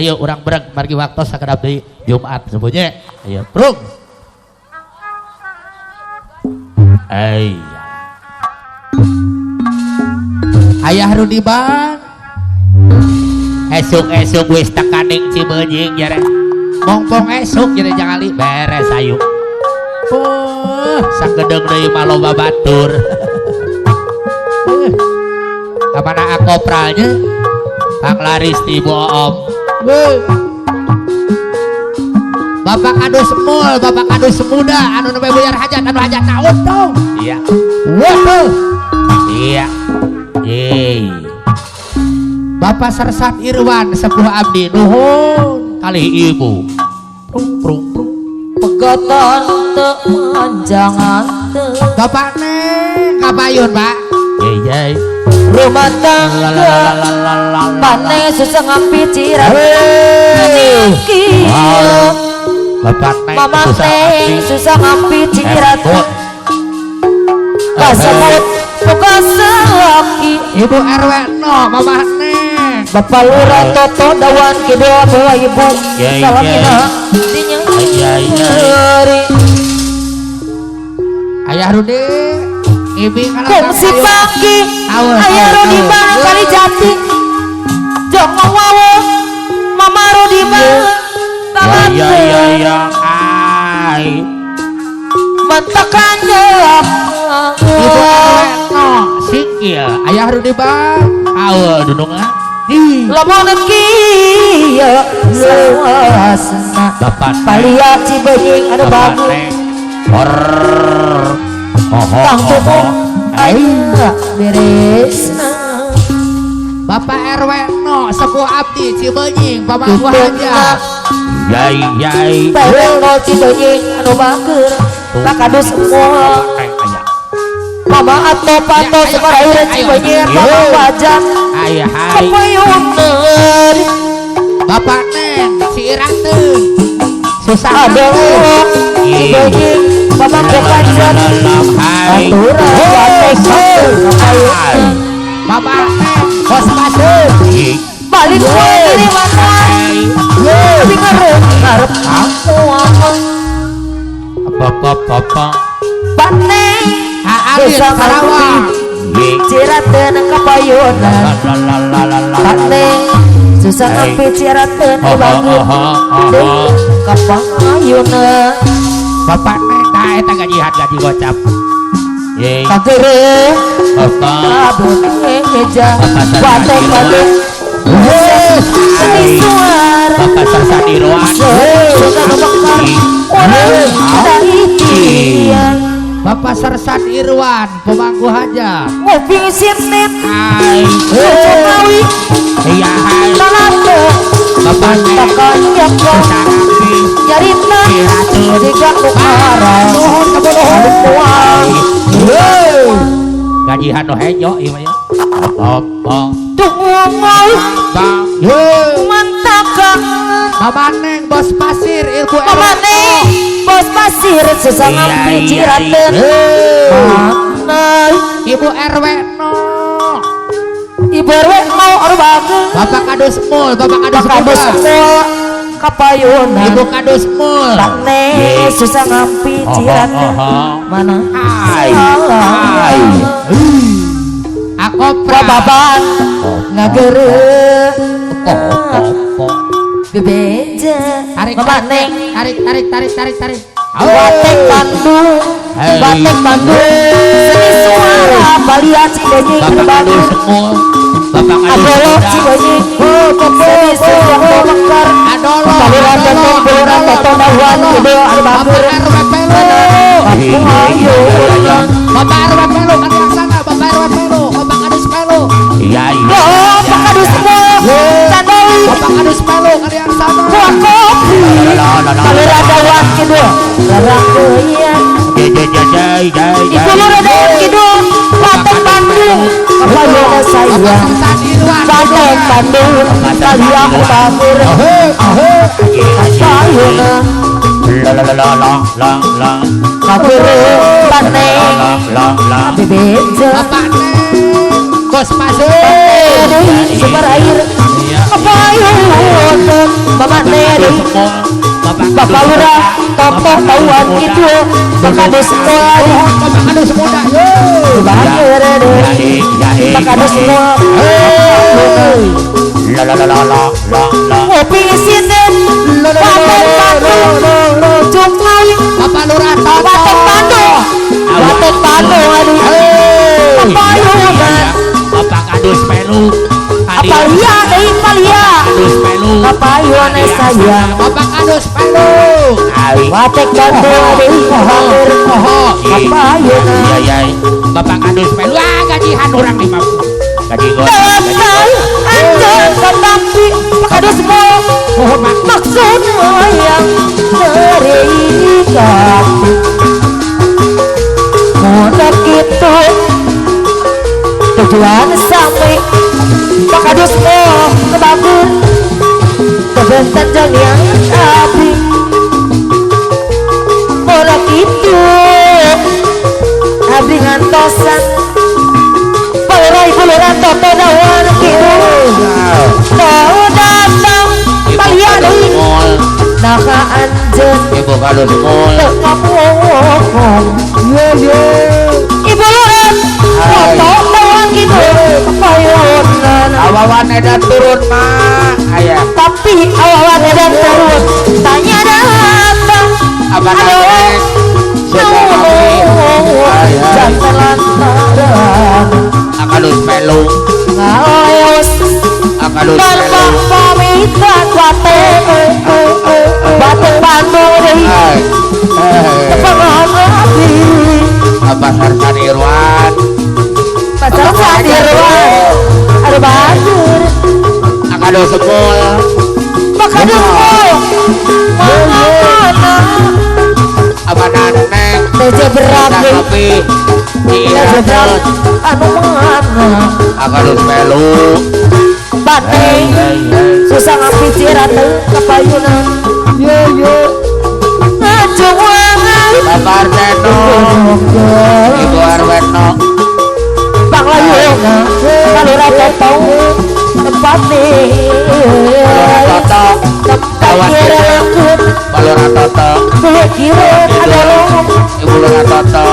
Ayo urang bereng margi waktu sakedap deui Jumat sebutnya. Ayo prung. Ay. Ayah Rudi Bang. Esuk-esuk wis tekaning Cibenying jare. Mongpong esuk jare jangali beres ayu. Sakedeung deui mah loba batur. Kamana akopralnya? Panglaris ti Ibu Oom. Bapak Kadus Mul, Bapak Kadus Muda, anu nembe buyar hajat, anu hajat naon dong. Iya. Waduh. Iya. Yeay. Bapak Sersan Irwan sepuh abdi nuhun kali ibu. Prung prung prung. Pegoton teu manjangan teu. Bapak Neng kabayun, Pak. Yeay yeay. Rumah tangga pane susah ngampi cirat. Bapak Neng Mama Neng susah ngampi cirat. Kasebut buka selaki. Ibu RW no Mama Neng. Bapak Lurah Toto Dawan Kidul bawa ibu. Salamina dinyeri. Ayah Rudi kungsi pagi ayah Rudi Bang kali jati jong wawo Mama Rudi Bang talate ya ya ai mentakan jawab ibu no singkil ayah Rudi Bang aul dunungan lamun kieu sawasna bapak palia Cibenying anu bagus tanggung ayo beresna. Bapak RW no sepuh abdi Cibenying pamangku hajat yai yai RW Cibenying anu bager Pak Kadus semua Mama atau pato separaira Cibenying pamangku hajat ayah hai kapayuner Bapak Neng si Irateun susah aduh Cibenying Bapak Bupati aturan Bapak bos pasir balik kue dari mana tapi ngarep ngarep aku bapak pane Alit Sarawak ciraten kapayunan pane susah ngampi ciraten bangun kapayunan Bapak Neng nah eta gajihan gaji gocap. Ye. Kagere. Bapak. Meja. Batek batek. Seni suara. Bapak Sersan Irwan. Bapak Sersan Irwan pemangku hajat. Ngopi sinit. Hai. Jokowi. Iya hai. Talate. Bapak Neng. Nyarita jika nu arah nuhun gajihan nu hejo ieu mah ya apa tunggu bang mantakan Mama Neng bos pasir ibu Mama Neng bos pasir susah ngampi ciraten mana Ibu RW no Ibu RW no anu bagus Bapak Kadus Mul Bapak Kadus Mul kapayunan Ibu Kadus Mul pane susah ngampi ciraten mana hai akopra baban ngagere bebeja tarik Mama Neng tarik tarik tarik tarik tarik batek Bandung batek Bandung seni suara balia Cibenying Bapak Kadus Mul Bapak Kadus Adolo Cibenying seni suara mekar Adolo Palura Toto Palura Toto Dawan Kidul anu bager Bapak RW Pelu Bapak RW Pelu kan yang sana Bapak RW Pelu Bapak Kadus Pelu iya iya Bapak Kadus Mul Candoli Bapak Kadus Pelu kan yang sana Buah kopi Palura Dawan Kidul Rarangkeun Ibu Lurah Dawan Kidul Batek Bandung kapayuna sayang Batek Bandung kalian bager kapayuna kagere pane bebeja Bapak Neng Bos Pasir Sumber air Kepayun Bapak Neri Bapak Lurah Tokoh Tauan Kidul Bapak Kadus Mul Bapak Kadus Muda Bapak Kadus Mul La la la la la la Ngopi sini Bapak Bandung Jumlai Bapak Lurah Toto Bapak Bandung Bapak Bandung aduh Kepayunan Bapak Kadus Pelu Apalia deui palia Kadus Pelu Kapayunan saya Bapak Kadus Pelu Watek Bandung deui Kapayunan Bapak Kadus Pelu ah gajihan urang 50 gaji datang anjeun tetapi Pak Kadus Mul maksud yang terikat mudah gitu tujuan sampai Pak Kadus Mul kebangun kebentan jang yang api mudah gitu abdi ngantosan Palura ibu lurah Toto dawan kidul tau datang palia deui naka anjeun Ibu Kadus Mul teu kamuong ye ye ibu lurah Toto dawan kidul kapayunan awawan edan turun mah aya tapi awawan edan turun tanya datang abah jangan lantaran Kadus Pelu ngaleos Kadus Pelu pamitan watek watek Bandung deui tepangan abdi Pasar Sadirwan Pasar Sadirwan aduh bagus Kadus Mul Kadus Mul mana apa naneng TJ berat kopi berat anu mana Kadus Pelu Bandeng susah ngapiciran teu kapayunan ye ye ngacuangan Bapak Arteno Ibu Arweno Bang Layung Kalura Toto tempat nih Kalura Toto tempat kira Kalura Toto kira adolong Ibu Lurah Toto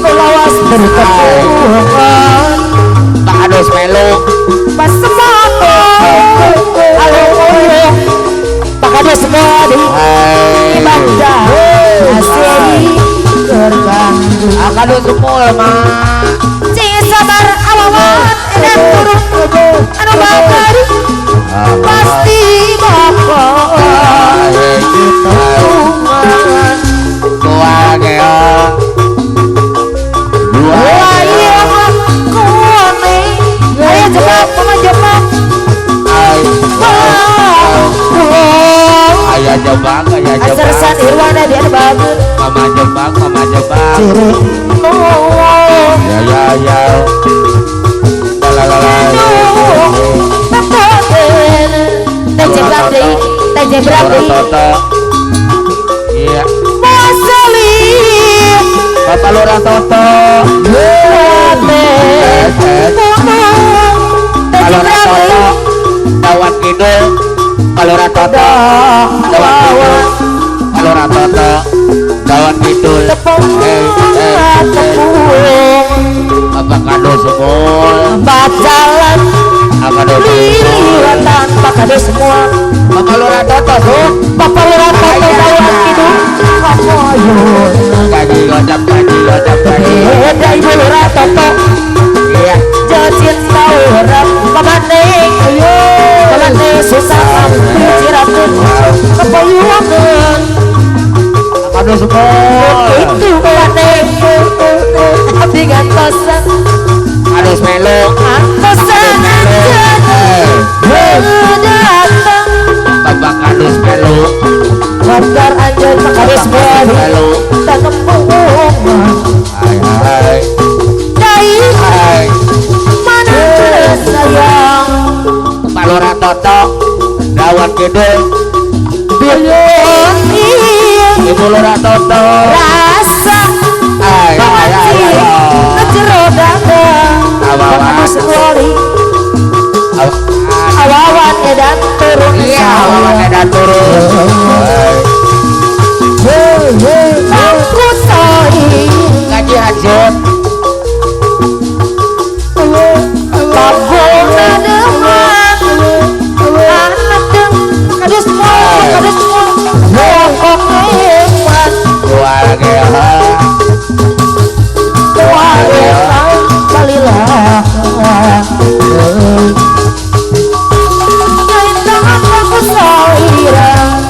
lawas bertepung Pak Kadus Pelu pas semoto alo Pak Kadus semua di bandar asli terganggu Kadus Mul mah cing sabar awawan edan turun anu bakar pasti bakal tuman dua geong dua iya kone ayo jebak mama jebak ayah jebak ayah jebak Asar Irwana dia bangun mama jebak mama jebak ya ya ya la la la teh deui teh jebrak deui iya Masali Bapak Lurah Toto Lurah Toto Dawan Kidul Lurah Toto Dawan Kidul Lurah Toto Dawan Kidul tepung Bapak Kadus Mul bacalan liliwatan Pak Kadus semua Bapak Lurah Toto tuh Bapak Lurah Toto Dawan Kidul kapoyun gaji gocap gaji gocap gaji beda Ibu Lurah Toto iya cinta orang pamane pamane susah pikiranku kepayungan Kadus Mul itu pamane abdi ngantosan Kadus Pelu ngantosan anjeun datang Bapak Kadus Pelu Wajar anjeun Pak Kadus Pelu tanempung hai hai dai hai mana sayang Pak Lurah Toto Dawan Kidul Ibu Lurah Toto rasa ay ay ay jero dada. Awawan awawan edan turun. Iya, awawan edan turun. Aku soi ngaji hajat. Bagona deman anak deng kadus mul kadus mul pokok ewan jual geha jual geha balilah aku soira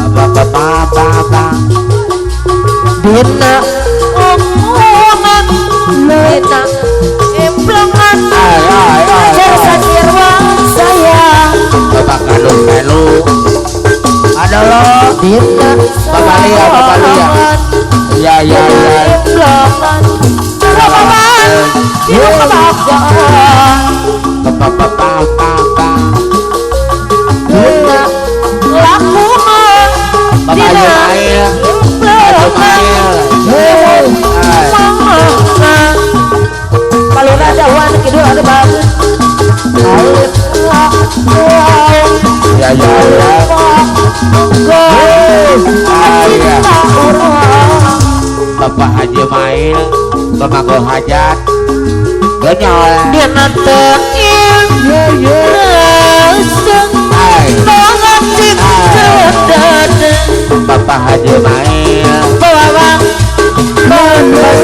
bapak dina omongan dina emplengan sayang bapak kadus melu ada lo dina bapak Lia bapak Lia ya ya ya emplengan bapak bapak dina lakukan bapak Jumail Palura dawan kidul ada bagus. Ya ya ya. Bapak Haji Mail, Bapak Go Hajat, Gonyol. Dia nantain, Bapak Haji Mail, Bapak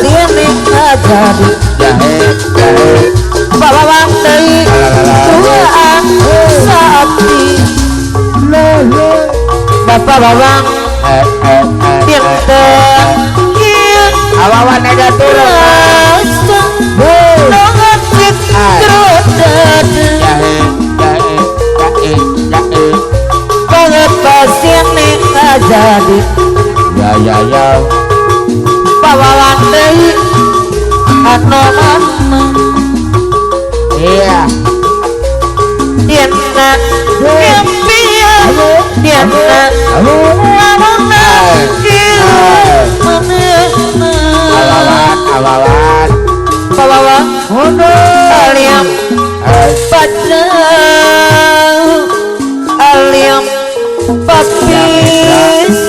sini jadi jahe jahe. Bapak deui tuaan sapi. Bapak bawang pinter awawan eda turun. Jahe jahe jahe jahe. Banget sini jadi ya ya ya. Bawawan deui anu mana. Iya. Dina impian dina lamuna mana. Awawan awawan bawawan aliam pada aliam papis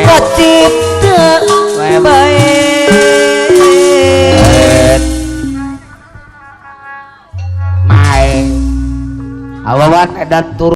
pacipta baik mai awawan edan turun.